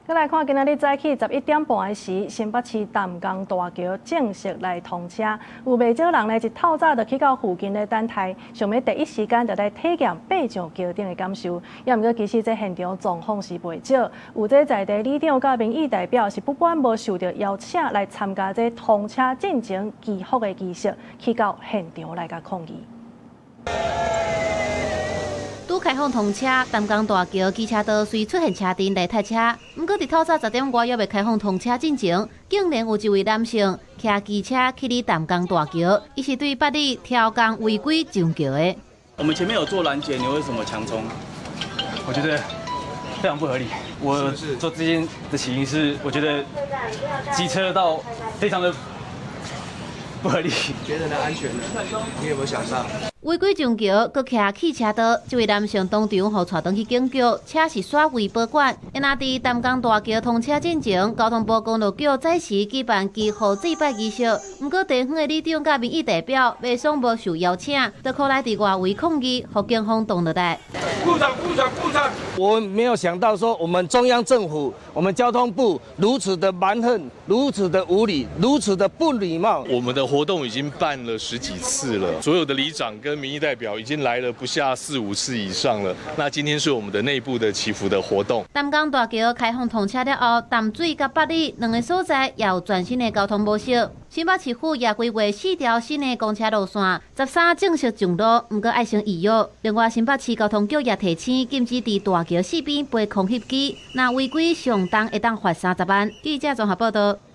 閣來看，今仔日早起11點半的時，新北市淡江大橋正式來通車。有袂少人呢，一透早就去到附近咧等待，想欲第一時間就來體驗爬上橋頂的感受。也毋過，其實這現場狀況是袂少，有這在地里長佮民意代表是不滿無受著邀請來參加這通車進前祈福的儀式，去到現場來共抗議。拄開放通車，淡江大橋機車道隨出現車陣來塞車。毋過佇透早10點外猶未開放通車進前，竟然有一位男性騎機車去佇淡江大橋，伊是對八里挑工違規上橋的。我們前面有做攔截，你為什麼強衝？我覺得非常不合理。我做這件的起因是，我覺得機車道非常的不合理。覺得呢安全呢？你有沒有想到？違規上橋，閣騎汽車道，這位男性當場予帶轉去警局，車是煞未保管。因若佇淡江大橋通車進前，交通部公路局早時舉辦祈福祭拜儀式，毋過地方的里長佮民意代表袂爽無受邀請，就過來佇外圍抗議，予警方擋落來。部長，部長，部長！我沒有想到說，我們中央政府、我們交通部如此的蠻橫，如此的無理，如此的不禮貌。我們的活動已經辦了十幾次了，所有的里長跟民意代表已經來了不下四五次以上了。那今天是我們的內部的祈福的活動。淡江大橋開放通車了後，淡水佮八里兩个所在也有全新的交通模式。新北市府也規劃四條新的公車路線，13正式上路，毋過愛先預約。另外，新北市交通局也提醒，禁止佇大橋四邊飛空翕機，若違規上重會當罰30萬。記者綜合報道。